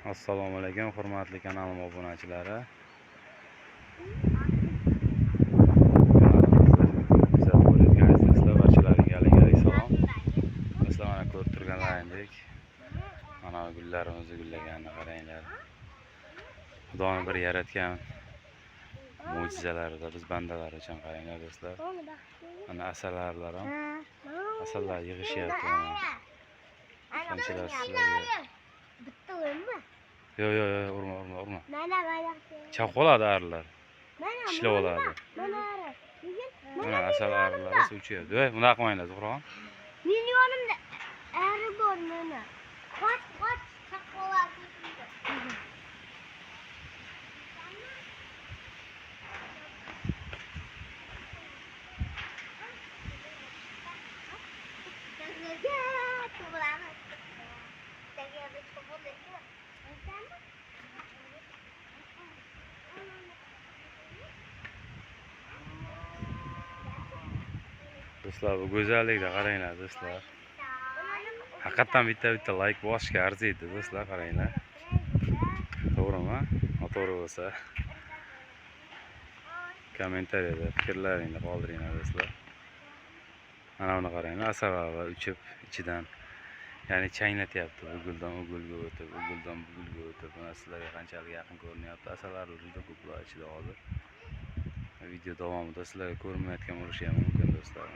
Assalomu alaykum hurmatli kanalim obunachilari. Kanalimizni kuzatib borayotgan azizlar, barchalaringga alaykum salom. Do'stlar, mana ko'rib turganlaringdek, mana gullarimizni gullaganini qaranglar. Xudoning bir yaratgan mo'jizalarida biz bandalar uchun qaranglar do'stlar. Mana asalarilar ham asallar yig'ishyapti mana. Qanchalar sizlarga Bitta o'yinmi? Yo'q, yo'q, yo'q, urma, urma, urma. Mana mana. Chaqib oladi arilar. Mana. Tishlab oladi. Mana ari. Mana asal arilar esa uchyapti. Voy, bunaqa qilmanglar, Zuhraxon. Meni yonimda ari bor mana. Qoch, qoch, chaqib oladi. Do'stlar, bu go'zallikni qaranglar, do'stlar. Haqiqatan bitta-bitta like bosishga arziydi, do'stlar, qaranglar. To'g'rimi? Noto'g'ri bo'lsa kommentariyada fikrlaringni qoldiringlar, do'stlar. Mana buni qaranglar, asalarilar uchib ichidan, ya'ni changlatyapti, bu guldan u gulga o'tib, u guldan bu gulga o'tib. Mana sizlarga qanchalik yaqin ko'rinyapti. Asalarilar juda ko'plar ichida hozir. Video davomida sizlarga ko'rinmayotgan bo'lishi ham mumkin, do'stlar.